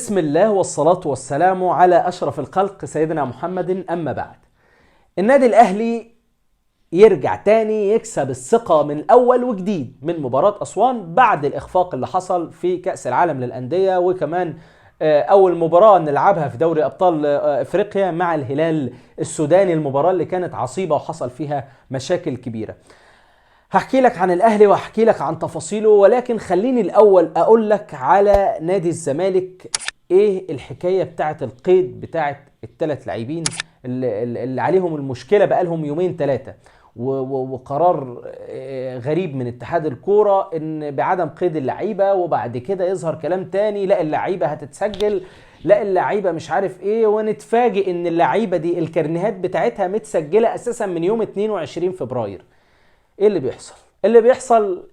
بسم الله والصلاة والسلام على أشرف الخلق سيدنا محمد، أما بعد. النادي الأهلي يرجع تاني يكسب الثقة من الأول وجديد من مباراة أسوان بعد الإخفاق اللي حصل في كأس العالم للأندية، وكمان أول مباراة نلعبها في دوري أبطال أفريقيا مع الهلال السوداني، المباراة اللي كانت عصيبة وحصل فيها مشاكل كبيرة. هحكي لك عن الأهلي وهحكي لك عن تفاصيله، ولكن خليني الأول أقول لك على نادي الزمالك. إيه الحكاية بتاعت القيد بتاعت الثلاث لاعبين اللي عليهم المشكلة بقالهم يومين ثلاثة، وقرار غريب من اتحاد الكورة إن بعدم قيد اللعيبة، وبعد كده يظهر كلام تاني، لا اللعيبة هتتسجل، لا اللعيبة مش عارف إيه، ونتفاجئ إن اللعيبة دي الكرنيهات بتاعتها متسجلة أساسا من يوم 22 فبراير. ايه اللي بيحصل؟ اللي بيحصل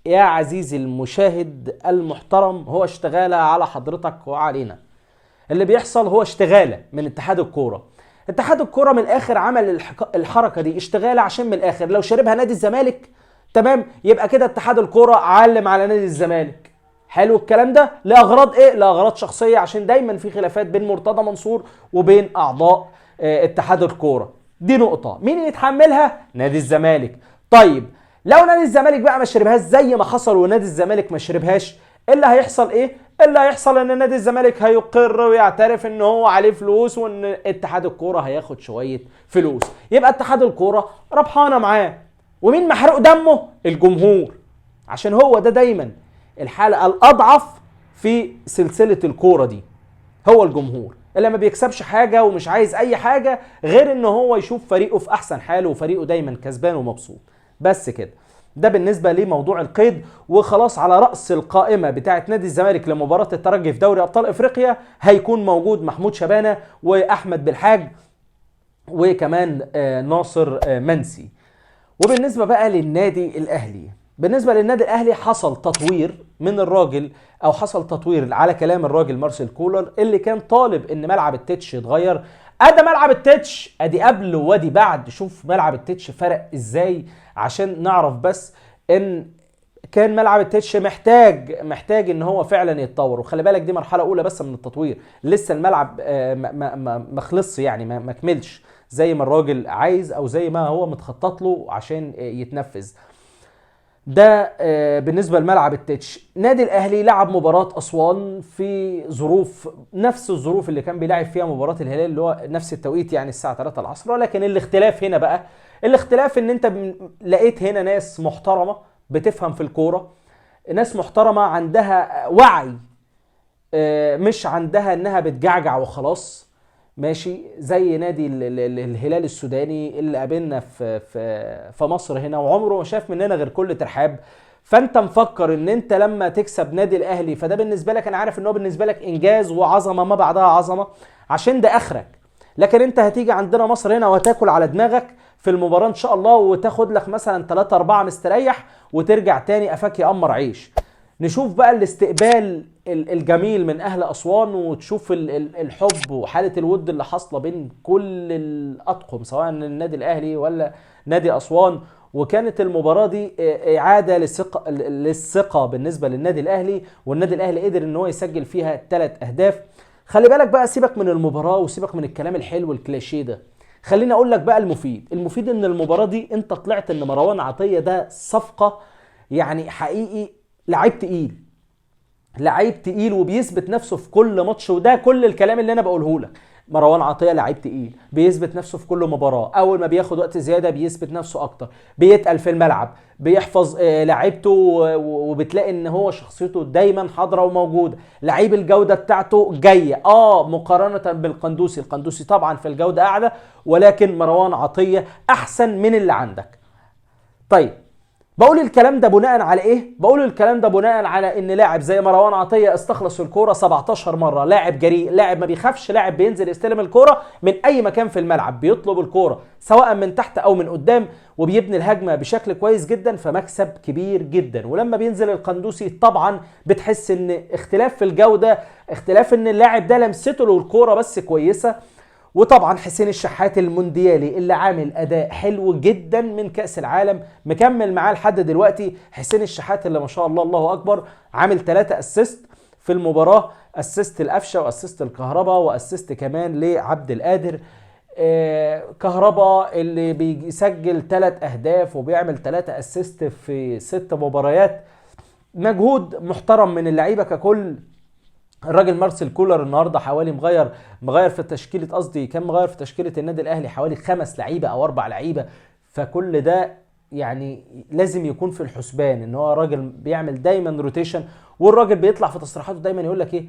يا عزيزي المشاهد المحترم هو اشتغالة على حضرتك وعلينا. اللي بيحصل هو اشتغالة من اتحاد الكورة. اتحاد الكورة من الاخر عمل الحركة دي اشتغالة عشان من الاخر لو شربها نادي الزمالك تمام، يبقى كده اتحاد الكورة علم على نادي الزمالك. حلو الكلام ده لأغراض ايه؟ لأغراض شخصية، عشان دايما في خلافات بين مرتضى منصور وبين اعضاء اتحاد الكورة. دي نقطة مين اللي يتحملها؟ نادي الزمالك. طيب لو نادي الزمالك بقى ما شربهاش زي ما حصل ونادي الزمالك ما شربهاش، اللي هيحصل ايه؟ اللي هيحصل ان نادي الزمالك هيقر ويعترف ان هو عليه فلوس، وان اتحاد الكورة هياخد شوية فلوس، يبقى اتحاد الكورة ربحانه معاه. ومين محروق دمه؟ الجمهور، عشان هو ده دايما الحلقة الاضعف في سلسلة الكورة دي، هو الجمهور اللي ما بيكسبش حاجة ومش عايز اي حاجة غير ان هو يشوف فريقه في احسن حاله وفريقه دايما كسبان ومبسوط. بس كده، ده بالنسبة لموضوع القيد. وخلاص على رأس القائمة بتاعت نادي الزمالك لمباراة الترجي في دوري أبطال إفريقيا هيكون موجود محمود شبانة وأحمد بالحاج وكمان ناصر منسي. وبالنسبة بقى للنادي الأهلي، بالنسبة للنادي الأهلي حصل تطوير من الراجل، أو حصل تطوير على كلام الراجل مارسيل كولر اللي كان طالب إن ملعب التتش يتغير. أدي ملعب التتش، أدي قبل وادي بعد. شوف ملعب التتش فرق إزاي، عشان نعرف بس إن كان ملعب التتش محتاج إن هو فعلا يتطور. وخلي بالك دي مرحلة أولى بس من التطوير، لسه الملعب ما خلصش، يعني ما كملش زي ما الراجل عايز أو زي ما هو متخطط له عشان يتنفذ. ده بالنسبة لملعب التتش. نادي الأهلي لعب مباراة أسوان في ظروف نفس الظروف اللي كان بيلعب فيها مباراة الهلال، اللي هو نفس التوقيت يعني الساعة 3 العصر، ولكن الاختلاف هنا بقى، الاختلاف ان انت لقيت هنا ناس محترمة بتفهم في الكورة، ناس محترمة عندها وعي، مش عندها انها بتجعجع وخلاص، ماشي زي نادي الهلال السوداني اللي قابلنا في مصر هنا وعمره ما شاف مننا غير كل ترحاب. فانت مفكر ان انت لما تكسب نادي الاهلي فده بالنسبة لك، انا عارف ان هو بالنسبة لك انجاز وعظمه ما بعدها عظمه عشان ده اخرك، لكن انت هتيجي عندنا مصر هنا وهتاكل على دماغك في المباراة ان شاء الله، وتاخد لك مثلا 3-4 مستريح وترجع تاني قفاك يقمر عيش. نشوف بقى الاستقبال الجميل من اهل اسوان، وتشوف الحب وحاله الود اللي حاصله بين كل الاطقم سواء النادي الاهلي ولا نادي اسوان. وكانت المباراة دي اعاده للثقة بالنسبة للنادي الاهلي، والنادي الاهلي قدر ان هو يسجل فيها 3 اهداف. خلي بالك بقى، سيبك من المباراة وسيبك من الكلام الحلو الكليشيه ده، خليني اقول لك بقى المفيد. المفيد ان المباراة دي انت طلعت ان مروان عطية ده صفقة يعني حقيقي، لعيب تقيل، لعيب تقيل وبيثبت نفسه في كل ماتش، وده كل الكلام اللي انا بقوله لك. مروان عطية لعيب تقيل بيثبت نفسه في كل مباراة، اول ما بياخد وقت زيادة بيثبت نفسه اكتر، بيتقل في الملعب، بيحفظ لعيبته، وبتلاقي ان هو شخصيته دايما حاضره وموجودة. لعيب الجودة بتاعته جاية مقارنة بالقندوسي، القندوسي طبعا في الجودة اعلى، ولكن مروان عطية احسن من اللي عندك. طيب بقول الكلام ده بناء على ايه؟ بقول الكلام ده بناء على ان لاعب زي مروان عطية استخلص الكورة 17 مرة، لاعب جريء، لاعب ما بيخافش، لاعب بينزل يستلم الكورة من اي مكان في الملعب، بيطلب الكورة سواء من تحت او من قدام، وبيبني الهجمة بشكل كويس جدا، فمكسب كبير جدا. ولما بينزل القندوسي طبعا بتحس ان اختلاف في الجودة، اختلاف ان اللاعب ده لمسته للكورة بس كويسة. وطبعا حسين الشحات المونديالي اللي عامل اداء حلو جدا من كاس العالم، مكمل معاه لحد دلوقتي. حسين الشحات اللي ما شاء الله الله اكبر عامل 3 assist في المباراة. assist القفشه و assist الكهربا و assist كمان لعبد القادر. كهربا اللي بيسجل 3 اهداف وبيعمل 3 assist في 6 مباريات، مجهود محترم من اللعيبة ككل. الراجل مارسيل كولر النهارده حوالي مغير في تشكيله، قصدي كان مغير في تشكيله النادي الاهلي حوالي 5 لعيبة او 4 لعيبة، فكل ده يعني لازم يكون في الحسبان ان هو راجل بيعمل دايما rotation. والراجل بيطلع في تصريحاته دايما يقول لك ايه،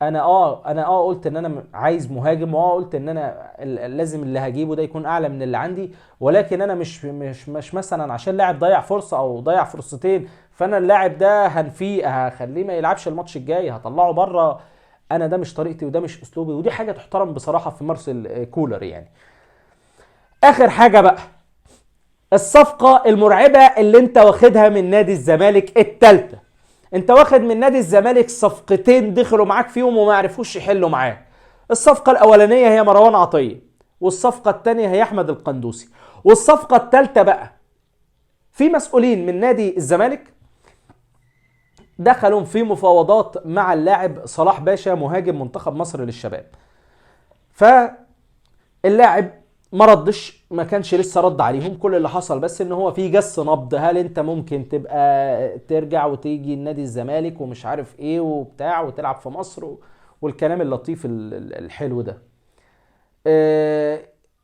انا قلت ان انا عايز مهاجم، قلت ان انا لازم اللي هجيبه ده يكون اعلى من اللي عندي، ولكن انا مش مش مش مثلا عشان لاعب ضيع فرصة او ضيع فرصتين فانا اللاعب ده هنفيه، هخليه ما يلعبش الماتش الجاي، هطلعه بره. انا ده مش طريقتي وده مش اسلوبي، ودي حاجة تحترم بصراحة في مارسيل كولر. يعني اخر حاجة بقى، الصفقة المرعبة اللي انت واخدها من نادي الزمالك الثالثة. انت واخد من نادي الزمالك صفقتين دخلوا معاك فيهم وما عرفوش يحلوا معاك. الصفقة الأولانية هي مروان عطية، والصفقة الثانية هي أحمد القندوسي، والصفقة الثالثة بقى في مسؤولين من نادي الزمالك دخلوا في مفاوضات مع اللاعب صلاح باشا مهاجم منتخب مصر للشباب. فاللاعب ما ردش، ما كانش لسه رد عليهم. كل اللي حصل بس ان هو في جس نبض، هل انت ممكن تبقى ترجع وتيجي النادي الزمالك ومش عارف ايه وبتاع وتلعب في مصر والكلام اللطيف الحلو ده.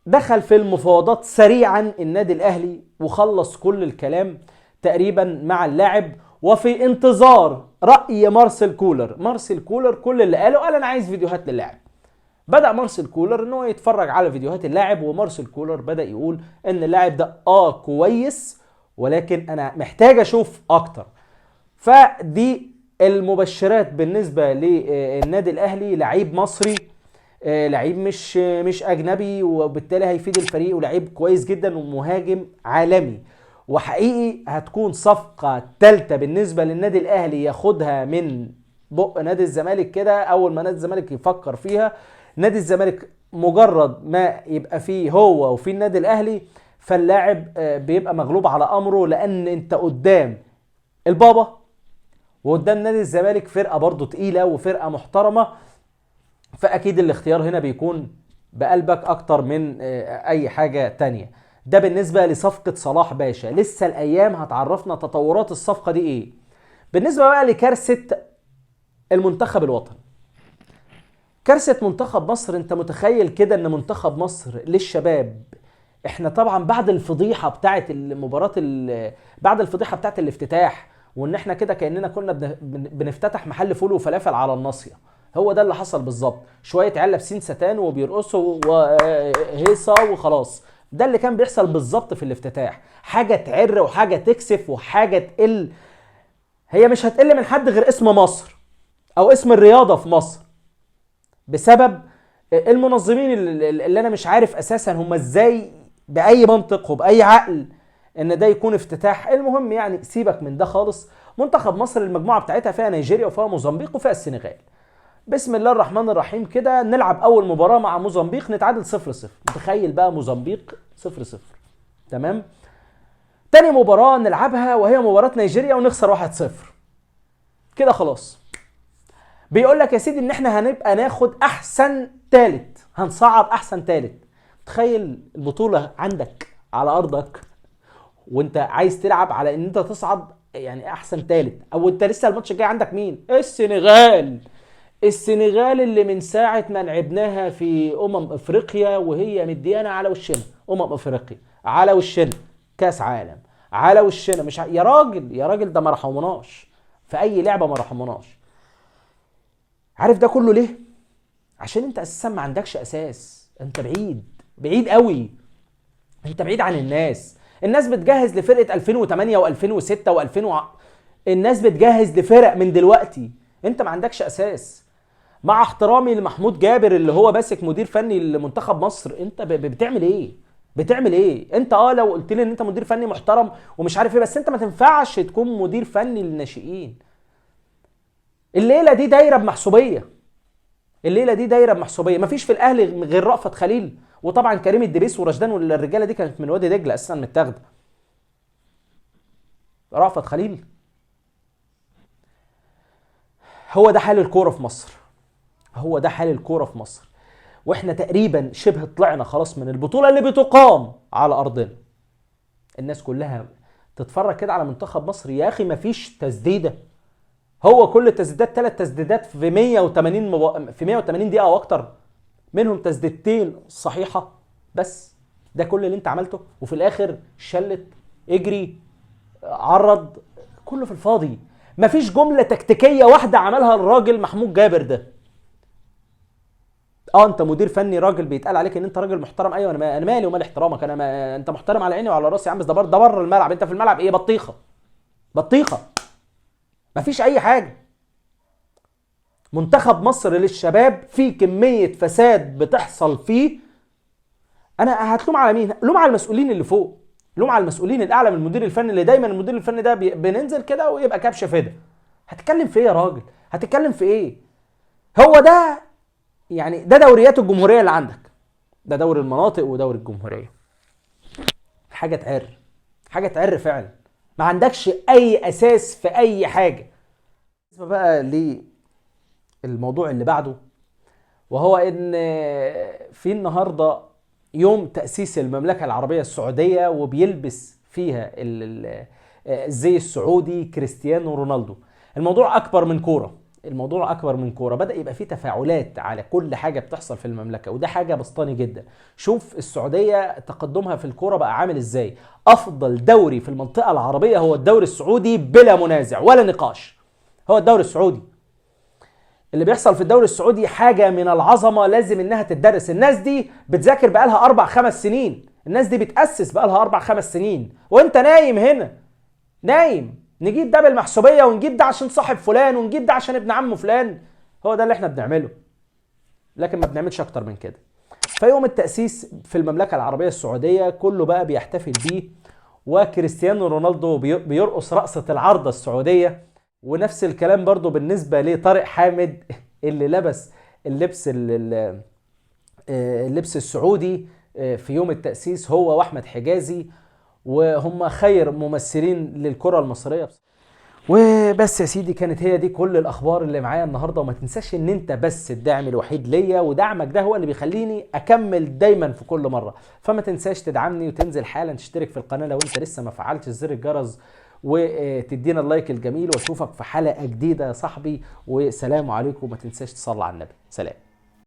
دخل في المفاوضات سريعا النادي الاهلي وخلص كل الكلام تقريبا مع اللاعب، وفي انتظار رأي مارسيل كولر. مارسيل كولر كل اللي قاله قال انا عايز فيديوهات للاعب. بدأ مارسيل كولر ان هو يتفرج على فيديوهات اللاعب، ومارسيل كولر بدأ يقول ان اللاعب ده كويس، ولكن انا محتاج اشوف اكتر. فدي المبشرات بالنسبة للنادي الاهلي، لعيب مصري، لعيب مش اجنبي، وبالتالي هيفيد الفريق، ولعيب كويس جدا ومهاجم عالمي، وحقيقي هتكون صفقة ثالثة بالنسبة للنادي الاهلي ياخدها من بق نادي الزمالك كده. اول ما نادي الزمالك يفكر فيها، نادي الزمالك مجرد ما يبقى فيه هو وفي النادي الاهلي، فاللاعب بيبقى مغلوب على امره، لان انت قدام البابا وقدام نادي الزمالك فرقه برضو تقيلة وفرقه محترمه، فاكيد الاختيار هنا بيكون بقلبك اكتر من اي حاجة تانية. ده بالنسبة لصفقه صلاح باشا. لسه الايام هتعرفنا تطورات الصفقة دي ايه. بالنسبة بقى لكارثه المنتخب الوطني، كارثة منتخب مصر، انت متخيل كده ان منتخب مصر للشباب، احنا طبعا بعد الفضيحة بتاعه المباراة، بعد الفضيحة بتاعه الافتتاح، وان احنا كده كاننا كنا بنفتتح محل فول وفلافل على الناصية، هو ده اللي حصل بالظبط. شوية عيال لابسين ستان وبيرقصوا وهيصه وخلاص، ده اللي كان بيحصل بالظبط في الافتتاح. حاجة تعر وحاجه تكسف وحاجه تقل، هي مش هتقل من حد غير اسم مصر او اسم الرياضة في مصر، بسبب المنظمين اللي انا مش عارف اساسا هم ازاي باي منطق وباي عقل ان ده يكون افتتاح. المهم يعني سيبك من ده خالص. منتخب مصر المجموعة بتاعتها فيها نيجيريا وفيها موزمبيق وفيها السنغال. بسم الله الرحمن الرحيم كده نلعب اول مباراة مع موزمبيق نتعادل 0-0. متخيل بقى موزمبيق 0-0، تمام. تاني مباراة نلعبها وهي مباراة نيجيريا ونخسر 1-0 كده خلاص. بيقول لك يا سيدي ان احنا هنبقى ناخد احسن ثالث، هنصعد احسن ثالث. تخيل البطولة عندك على ارضك وانت عايز تلعب على ان انت تصعد يعني احسن ثالث، او انت لسه الماتش الجاي عندك مين؟ السنغال. السنغال اللي من ساعة ما لعبناها في افريقيا وهي مديانا على وشنا، افريقيا على وشنا، كاس عالم على وشنا، مش يا راجل يا راجل ده ما رحموناش في اي لعبه، ما رحموناش. عارف ده كله ليه؟ عشان انت اساسا ما عندكش اساس، انت بعيد بعيد قوي، انت بعيد عن الناس. الناس بتجهز لفرقة 2008 و2006 و2000 الناس بتجهز لفرق من دلوقتي، انت ما عندكش اساس. مع احترامي لمحمود جابر اللي هو ماسك مدير فني لمنتخب مصر، انت بتعمل ايه؟ بتعمل ايه؟ انت لو قلت لي ان انت مدير فني محترم ومش عارف ايه، بس انت ما تنفعش تكون مدير فني للناشئين. الليلة دي دايرة بمحسوبيه، الليلة دي دايرة بمحسوبيه. مفيش في الاهلي غير رأفت خليل، وطبعا كريم الدبيس ورشدان والرجاله دي كانت من وادي دجله اساسا متاخده. رأفت خليل هو ده حال الكورة في مصر. هو ده حال الكورة في مصر، واحنا تقريبا شبه طلعنا خلاص من البطولة اللي بتقام على ارضنا. الناس كلها تتفرج كده على منتخب مصر، يا اخي مفيش تسديده، هو كل التسديدات 3 تسديدات في 180 في 180 دقيقة او اكتر، منهم تسديدتين صحيحه بس، ده كل اللي انت عملته، وفي الاخر شلت، اجري، عرض، كله في الفاضي. مفيش جملة تكتيكية واحدة عملها الراجل محمود جابر ده. انت مدير فني راجل بيتقال عليك ان انت راجل محترم، ايوه انا مالي ومال احترامك، انا ما... انت محترم على عيني وعلى راسي يا عم، بس ده بره الملعب، انت في الملعب ايه؟ بطيخه بطيخه، مفيش اي حاجة. منتخب مصر للشباب في كمية فساد بتحصل فيه. انا هتلوم على مين؟ لوم على المسؤولين اللي فوق، لوم على المسؤولين الاعلى من المدير الفني، اللي دايما المدير الفني ده بننزل كده ويبقى كبشة فدا. هتتكلم في ايه يا راجل؟ هتتكلم في ايه؟ هو ده يعني ده دوريات الجمهورية اللي عندك، ده دوري المناطق ودوري الجمهورية. حاجة تعر، حاجة تعر فعلا، ما عندكش اي اساس في اي حاجة. بالنسبة بقى للموضوع اللي بعده، وهو ان في النهارده يوم تأسيس المملكة العربية السعودية، وبيلبس فيها الزي السعودي كريستيانو رونالدو. الموضوع أكبر من كورة، الموضوع أكبر من كورة، بدأ يبقى فيه تفاعلات على كل حاجة بتحصل في المملكة، وده حاجة بسطاني جدا. شوف السعودية تقدمها في الكورة بقى عامل إزاي. أفضل دوري في المنطقة العربية هو الدوري السعودي بلا منازع ولا نقاش، هو الدوري السعودي. اللي بيحصل في الدوري السعودي حاجة من العظمة لازم انها تدرس. الناس دي بتذاكر بقالها 4-5 سنين، الناس دي بتأسس بقالها 4-5 سنين، وانت نايم هنا نايم. نجيب ده بالمحسوبية، ونجيب ده عشان صاحب فلان، ونجيب ده عشان ابن عمه فلان. هو ده اللي احنا بنعمله، لكن ما بنعملش اكتر من كده. فيوم التأسيس في المملكة العربية السعودية كله بقى بيحتفل بيه، وكريستيانو رونالدو بيرقص رقصة العارضة السعودية. ونفس الكلام برضو بالنسبة لطارق حامد اللي لبس اللبس اللبس السعودي في يوم التأسيس، هو وأحمد حجازي، وهم خير ممثلين للكرة المصرية. وبس يا سيدي، كانت هي دي كل الأخبار اللي معايا النهاردة. وما تنساش إن أنت بس الداعم الوحيد ليا، ودعمك ده هو اللي بيخليني أكمل دايما في كل مرة. فما تنساش تدعمني وتنزل حالا تشترك في القناة لو أنت لسه ما فعلتش زر الجرس، وتدينا اللايك الجميل. واشوفك في حلقة جديدة يا صاحبي، وسلام عليكم، وما تنساش تصلي على النبي. سلام.